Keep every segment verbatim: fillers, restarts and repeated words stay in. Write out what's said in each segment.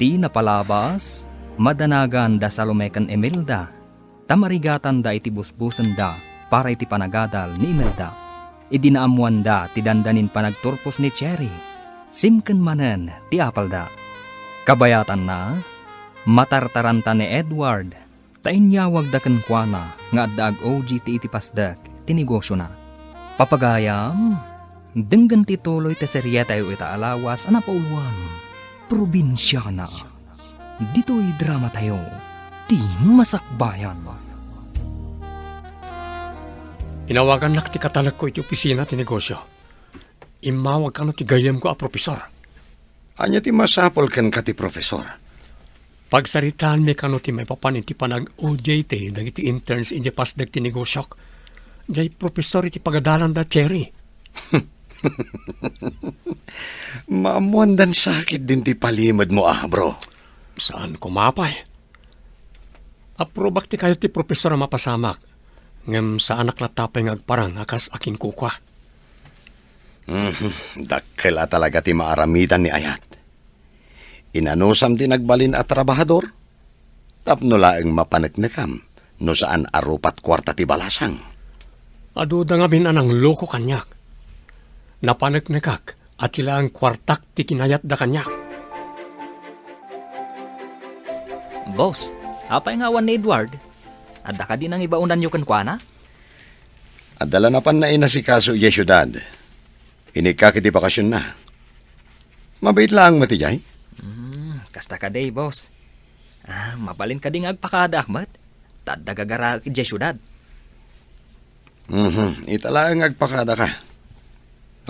Ti napalabas, madanagan da Salome ken Imelda, ta marigatanda iti busbusenda para iti panagadal ni Imelda. Idi naammoanda ti dandanin panagturpos ni Cherry, simken manen ti apalda. Kabayatanna, matartaranta ni Edward, ta inyawagda kenkuana nga adda ag-O J T iti pasdek ti negosiona. Papagayam, denggen ti tuloy ti serietayo ita a lawas a napauluan, Probinsiana. Ditoy dramatayo, ti masakbayan. Inawagannak ti katalekko iti opisina ti negosio. Immawag kano ti gayyemko a profesor. Ania ti masapul kenka ti profesor? Pagsaritaanmi kano ti maipapan iti panag-O J T dagiti interns idiay pasdek ti negosiok. Diay profesor iti pagadalanda, Cherry. Maammoandan sakit din ti palimedmo, ah, bro. Saan koma pay. Aprobak ti kayat ti profesor a mapasamak, ngem saanak latta pay nga agparang a kas a kinkukua. Mhm, dakkel a talaga ti maaramidan ni ayat. Inanusam ti nagbalin a trabahador tapno laeng mapaneknekam no saan a rupat kuarta ti balasang. Aduda ngamin a nangloko kaniak. Napaneknekak a ti laeng kuartak ti kinayatda kaniak. Boss, apay nga awan ni Edward? Adda kadi nangibaonanyo kenkuana? Adda la napanna inasikaso idiay siudad. Inikkak iti bakasionna. Mabiit laeng met idiay. Hmm, kasta kadi, boss. Ah, mabalin kadi nga agpakadaak met? Ta adda gagaraek idiay siudad. Mhm, ita laeng agpakadaka.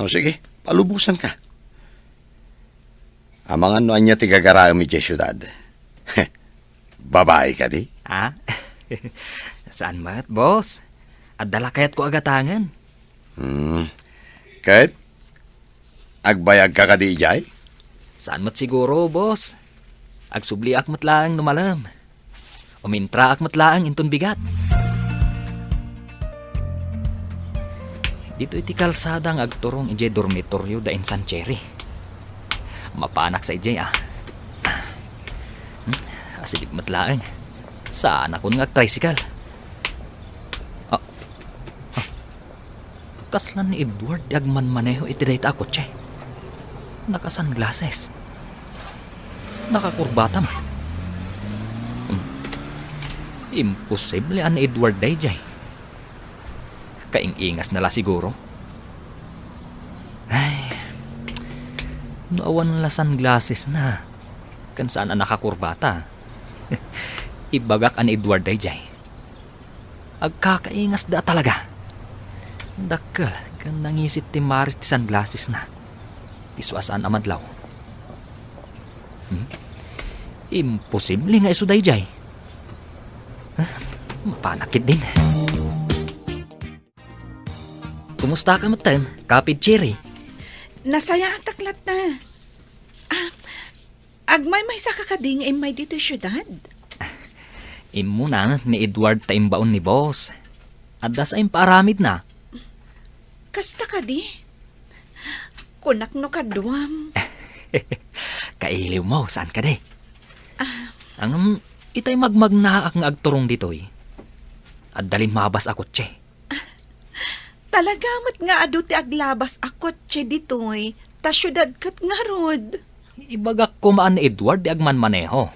O, sige, palubosanka. Amangan no ania ti gagaraem idiay siudad. Babai kadi? Ah? Saan met, boss? Adda la kayatko a gatangen. Hmm. Ket, agbayagka kadi idiay? Saan met siguro, boss. Agsubliak met laeng no malem. Umintraak met laeng inton bigat. Ditoy ti kalsada nga agturong idiay dormitoryo da insan Cherry. Mapanak sa idiay, ah. Hmm, asideg met laeng. Saanakon nga agtricycle. Ah. Ah. Kasla ni Edward ti agmanmaneho iti dayta a kotse. Naka-sunglasses. Nakakurbata met. Hmm. Imposible a ni Edward daydiay. Kaing-ingasna la siguro. Ay, no awan la sunglassesna, ken saan a nakakurbata. Ibagak a ni Edward daydiay. Agkakaingasda a talaga. Dakkel ken nangisit ti maris ti sunglassesna. Isu a saan a madlaw. Hmm? Imposible nga isu daydiay. Ah, mapanak ketdin. Kumustaka metten, Kapid Cherry? Nasayaatak latta. Ah, agmaymaysaka kadi nga immay ditoy siudad? Immuna ni Edward ta imbaon ni boss. Adda sa impaaramidna. Kasta kadi? Kunak no kaduam. Kailiwmo, saan kadi? Ah. Ngem, itay magmagnaak nga agturong ditoy. Adda limmabas a kotse. Talaga met nga adu ti aglabas a kotse ditoy, ta siudad ket ngarud. Ibagak koma a ni Edward ti agmanmaneho.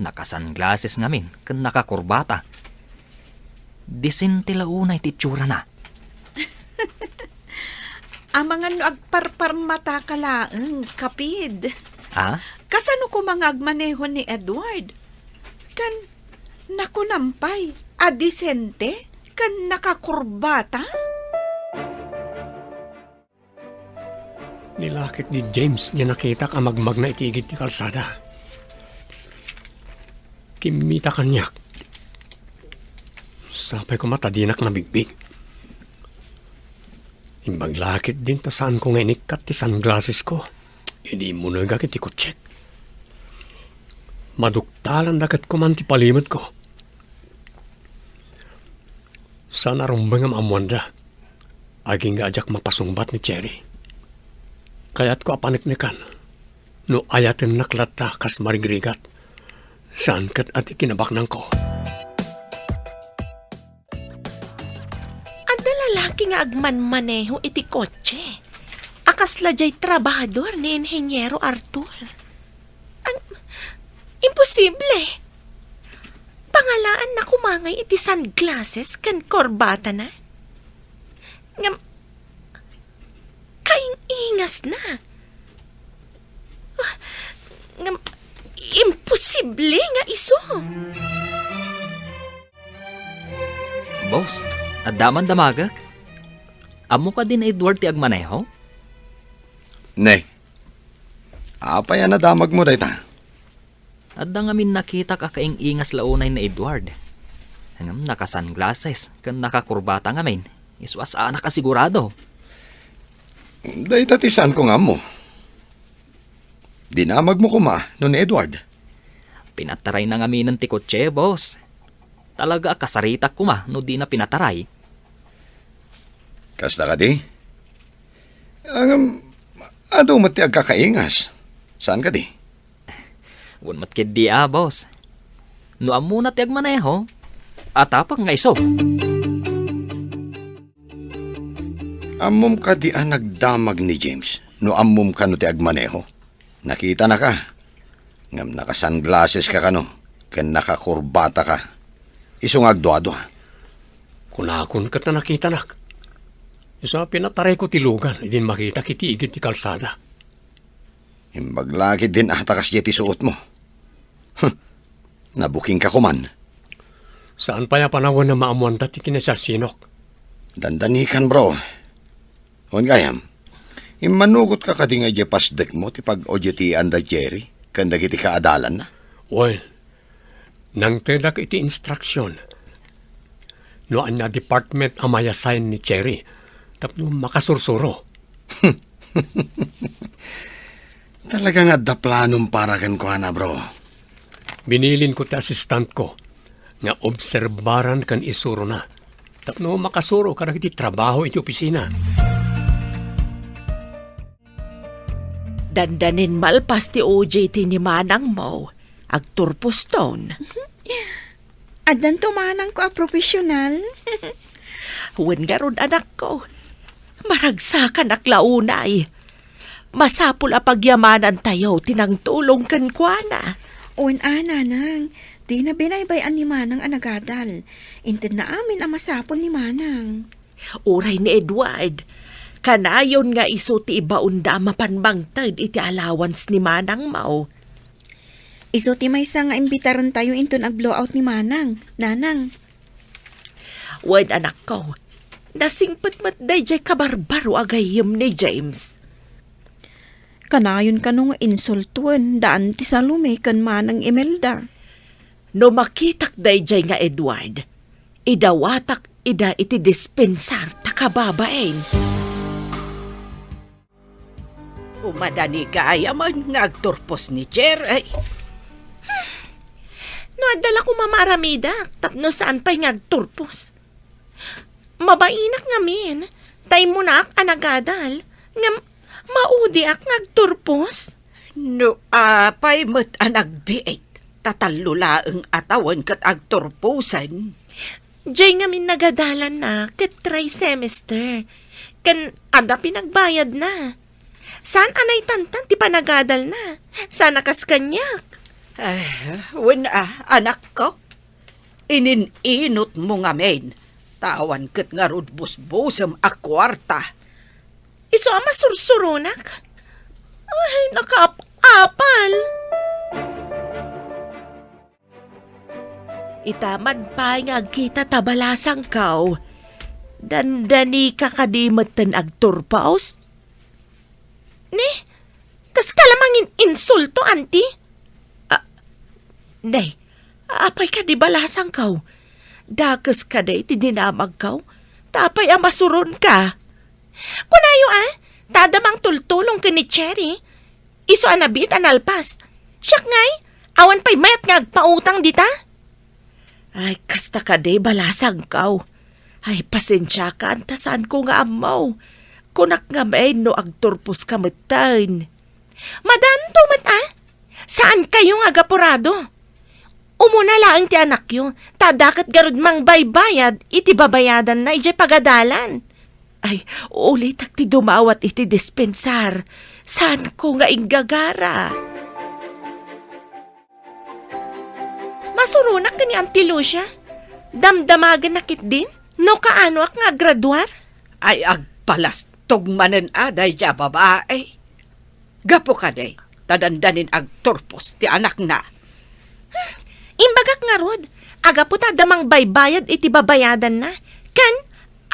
Naka-sunglasses ngamin ken nakakurbata. Disente la unay ti itsurana. Amangan no agparparmataka laeng, Kapid. Ha? Kasano koma nga agmaneho ni Edward? Ken nakunam pay a disente ken nakakurbata? Nilakip ni James diay nakitak a magmagna iti igid ti kalsada. Kimmita kaniak. Sapay koma ta dinak nabigbig. Imbag la ketdin ta saanko nga inikkat ti sunglassesko idi immunegak iti kotsek. Maduktalanda ket koma ti palimedko. Saan a rumbeng a maammoanda. Agingga a diak mapasungbat ni Cherry. Kayatko a paneknekan. No ayatennak latta kas marigrigat, saan ket a ti kinabaknangko. Adda lalaki nga agmanmaneho iti kotse a kasla diay trabahador ni Inheniero Arthur. Ang, imposible! Pangalaanna koma ngay iti sunglasses ken korbatana. Ngem, kaing-ingasna. Ah, ngem, imposible nga isu. Boss, adda man damagek? Ammo kadi ni Edward ti agmaneho? Ne. Apay a nadamagmo dayta? Adda ngamin nakitak a kaing-ingas la unay ni Edward. Ngem naka-sunglasses ken nakakurbata ngamin. Isu a saanak a sigurado. Dayta ti saanko nga ammo. Dinamagmo koma no ni Edward? Pinatarayna ngaminen ti kotse, boss. Talaga a kasaritak koma no dina pinataray. Kasta kadi? Ngem, adu met ti agkakaingas. Saan kadi? Wen met ketdi a, boss. No ammona ti agmaneho, atapak nga isu. Ammom kadi a nagdamag ni James no ammom kano ti agmaneho? Nakitanaka. Ngem naka-sunglasses ka kano, ken nakakurbata ka. Isu nga agduadua. Kunakon ket a nakitanak. Isu a pinatarayko ti lugan idin makitak iti igid ti kalsada. Imbag la ketdin a ta kasdiay ti suotmo. Huh, nabukingka koman. Saan pay a panawen a maammoanda ti kinasiasinok. Dandanikan, bro. Wen gayam, immanugotka kadi nga idiay pasdekmo ti pag-auditian da Jerry ken dagiti kaadalanna? Wen, nangtedak iti instruction no ania department a mai-assign ni Jerry tapno makasursuro. Talaga nga adda planom para kenkuana, bro. Binilinko ti assistantko nga obserbaran ken isurona tapno makasuro kadagiti trabaho iti opisina. Dandanin malpas ti O J T ni manangmo, agturposton. Addanto manangko a profesional. Wen ngarud, anakko, maragsakanak la unay. Masapul a pagyamanantayo ti nangtulong kenkuana. Wen a, nanang, dina binaybay-an ni manang a nagadal. Intedna amin a masapul ni manang. Uray ni Edward, kanayon nga isu ti ibaonda a mapan mangted iti allowance ni manangmo. Isu ti maysa nga imbitarentayo inton ag-blowout ni manang, nanang. Wen, anakko, nasingpet met daydiay kabarbaro a gayyem ni James. Kanayon kano nga insultoen da Auntie Salome ken Manang Imelda? No makitak daydiay nga Edward, idawatak ida iti dispensar ta kababain. Umadani gayamen nga agturpos ni Jerry. No adda la koma maaramidak tapno saan pay nga agturpos. Mabainak ngamin, ta immunaak a nagadal, ngem maudiak nga agturpos. No apay met a nagbiit, ta tallo laeng a tawen ket agturposen. Jay ngamin nagadalanna ket try semester, ken adda pinagbayadna. Saan a naitantan ti panagadalna? Saan a kas kaniak? Eh, wen a, anakko. Inin-inutmo ngamin, ta awan ket ngarud busbusem a kuarta. Isu a masursuronak? Ay, nakaap-apal! Ita man pay nga agkita ta balasangko, dandanika kadi metten agturpos? Ni, kaska la mangin-insulto, Auntie? Ah, nay, apay kadi balasangko? Dakes kadi ti dinamagko? Ta apay a masuronka? Kunayo, ah, ta adda mangtultulong ken ni Cherry. Isu a nabiit a nalpas. Siak ngay, awan pay mayat nga agpautang dita. Ay, kasta kadi balasangko. Ay, pasensiakan ta saanko nga ammo. Kunak ngamin no agturposka metten. Madanto met, a? Saankayo nga agapurado? Umuna laeng ti anakyo, ta adda ket garud mangbaybayad iti babayadanna idiay pagadalan. Ay, ulitek ti dumawat iti dispensar. Saanko nga inggagara. Masuronak ken ni Auntie Lucia. Damdamagenna ketdin no kaanoak nga aggraduar. Ay, agpalastog manen a daydiay a babae. Gapu kadi, ta dandanin agturpos ti anakna. Imbagak ngarud, agapu ta adda mangbaybayad iti babayadanna, ken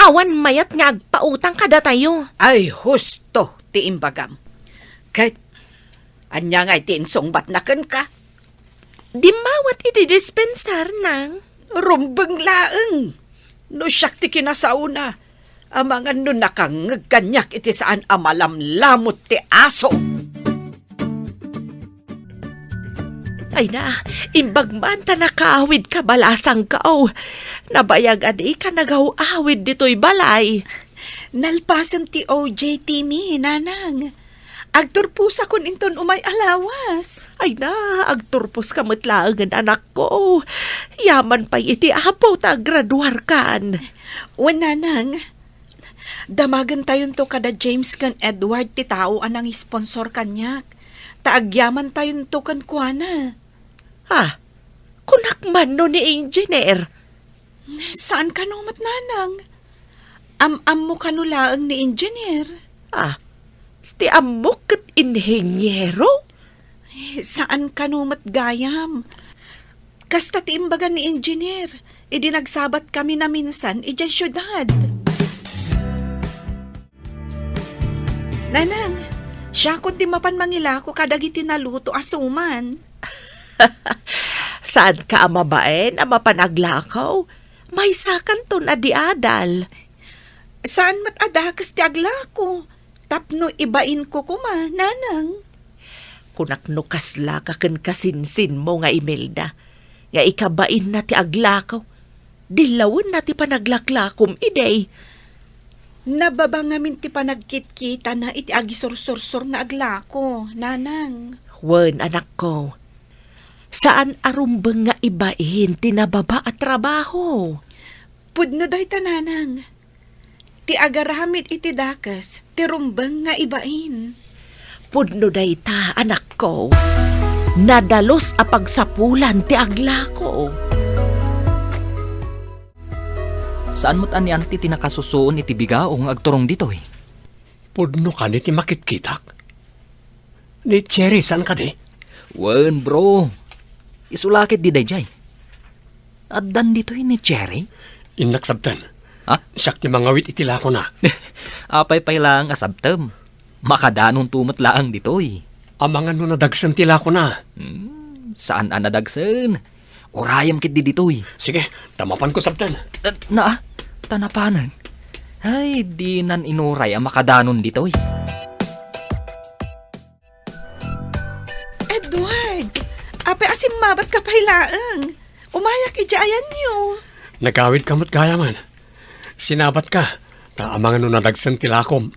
awan mayat nga agpautang kadatayo. Ay, husto ti imbagam. Ket ania ngay ti insungbatna kenka? Dimmawat iti dispensar, nang. Rumbeng laeng. No siak ti kinasaona, amangan no nakangngeg kaniak iti saan a malamlamut ti aso. Ay na, imbag man ta nakaawidka balasangko. Nabayag a dika nagaw-awid ditoy balay. Nalpasen ti O J T mi, nanang. Agturposakon inton umay a lawas. Ay na, agturposka met laengen, anakko. Yaman pay iti Apo ta aggraduarkan. Wen, nanang, damagentayonto kada James ken Edward ti tao a nangisponsor kaniak, ta agyamantayonto kenkuana. Ha? Kunak man no ni Engineer? Saan kano met, nanang? Am-ammo kano laeng ni Engineer? Ah, ti ammok ket inhiniero? Eh, saan kano met gayam? Kasta ti imbaga ni Engineer, idi nagsabat kami naminsan idiay siudad. Nanang, siakon ti mapan mangilako kadagiti naluto a suman. Saanka a mabain a mapan aglako? Maysakanton a di adal. Saan met a dakes ti aglako, tapno ibainko koma, nanang. Kunak no kasla ka ken kasinsinmo nga Imelda, nga ikabainna ti aglako, dillawenna ti panaglaklakom idi. Nababa ngamin ti panagkitkitana iti agisursursor nga aglako, nanang. Wen, anakko, saan a rumbeng nga ibain ti nababa a trabaho. Pudno dayta, nanang. Ti agaramid iti dakes ti rumbeng nga ibain. Pudno dayta, anakko. Nadalus a pagsapulan ti aglako. Saan met a ni Auntie ti nakasusuon iti bigao nga agturong ditoy? Pudno kadi ti makitkitak? Ni Cherry, saan kadi? Wen, bro. Isu la ketdi daydiay. Addan ditoy ni Cherry? Innak sabten. Ha? Siak ti mangawit iti lakona. Apay pay laeng a sabtem? Makadanonto met laeng ditoy. Amangan no nadagsen ti lakona. Hmm, saan a nadagsen. Urayem ketdi ditoy. Sige, ta mapanko sabten. Eh, naa, ta napanen. Ay, dinan inuray a makadanon ditoy. Edward! Apay a simmabatka pay laeng? Umayak idiay ayanyo. Nagawidka met gayamen. Sinabatka, ta amangan no nadagsen ti lakom.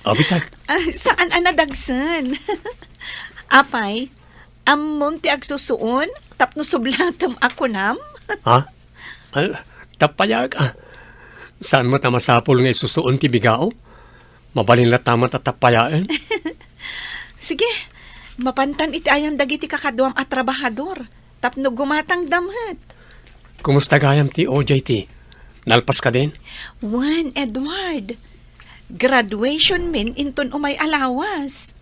Abitek. Ah, saan a nadagsen? Apay, ammom ti agsusuon tapno sublatem a kunam? Ha? Ay, tappayaek, ah. Saan met a masapul nga isusuon ti bigao? Mabalin latta met a tappayaen. Sige, mapantan iti ayan dagiti kakaduam a trabahador tapno gumatangda met. Kumusta gayam ti O J T? Nalpas kadin? Wen, Edward. Graduation min inton umay a lawas.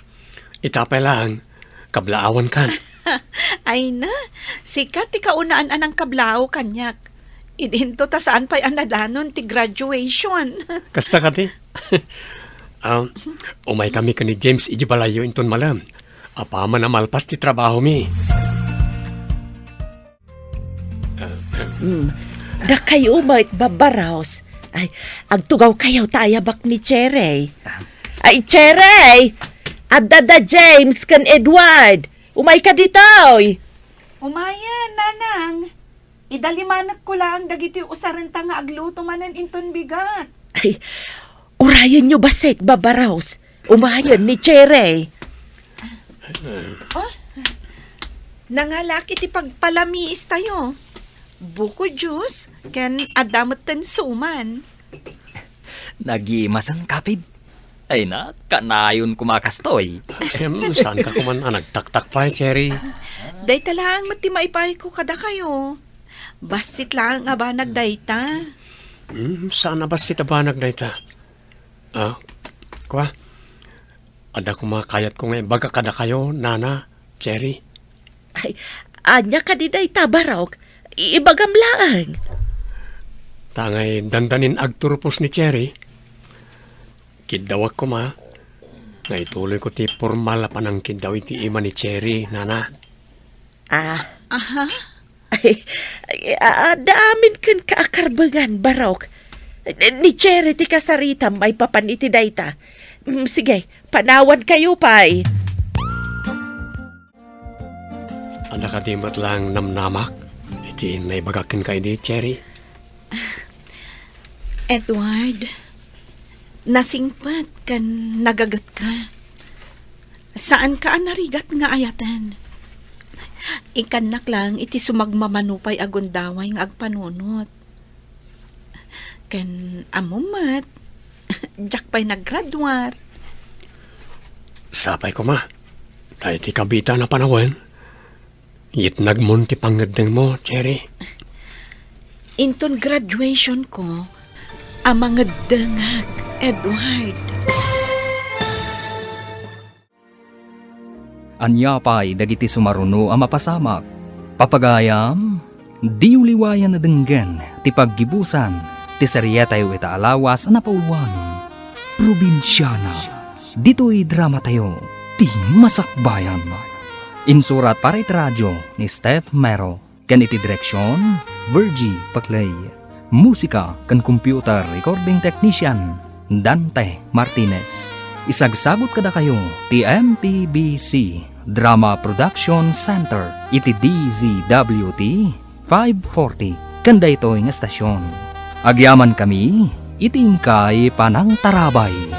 Ita pay laeng, kablaawankan. Ay na, sika ti kaunaan a nangkablaaw kaniak. Idinto ta saan pay a nadanon ti graduation. Kasta kadi? Ah, umay kami ken ni James idiay balayyo inton malem. Apaman a malpas ti trabahomi. Hmm. Dakayo met, Babba Rose. Ay, agtugawkayo ta ayabak ni Cherry. Ay, Cherry! Adda da James ken Edward. Umayka ditoy. Umayen, nanang. Idalimanekko laeng dagiti usarenta nga agluto manen inton bigat. Ay, urayenyo bassit, Babba Rose. Umayen ni Cherry. Oh, nangalaak iti pagpalamiis tayo. Buko juice, ken adda metten suman. Nagimasen, kapid. Ay na, kanayon koma kastoy. Em, saan ka kuman a nagtaktak pay, Cherry? Dayta laeng met ti maipay ko kadakayo. Bassit laeng a banag dayta. Hmm, saan a bassit a banag dayta? Ah, kua, adda koma kayatko nga ibaga kadakayo, Nana, Cherry. Ay, ania kadi dayta, Barok? Ibagam laeng. Ta ngay dandanin agturpos ni Cherry, kiddawak koma nga ituloyko ti pormal a panangkiddaw iti ima ni Cherry, Nana. Ah. Aha? Ay, ay, a-, adda amin kenka a karbengan, Barok. Ni Cherry ti kasaritam maipapan iti dayta. Mm, sige, panawankayo pay. Adda kadi met laeng namnamak iti naibagak kenka idi, Cherry? Edward, nasingpet ken nagagetka. Saanka a narigat nga ayaten. Ikannak laeng iti sumagmamano pay a gundaway nga agpanunot. Ken ammom met, diak pay naggraduar. Sapay koma, ta iti kabiitan a panawen, yitnagmon ti pangngeddengmo, Cherry. Inton graduation ko, a mangeddengak, Edward. Ania pay dagiti sumaruno a mapasamak? Papagayam, diyo liwayan a denggen ti paggibusan ti serietayo ita a lawas a napauluan, Probinsiana. Ditoy dramatayo, ti Masakbayan. Insurat para iti radio ni Steph Mero. Ken iti direksion, Virgie Paclay. Musika ken computer recording technician, Dante Martinez. Isagsagut kadakayo ti M P B C Drama Production Center iti D Z W T five forty ken daytoy nga estasion. Agyamankami iti inkay panangtarabay.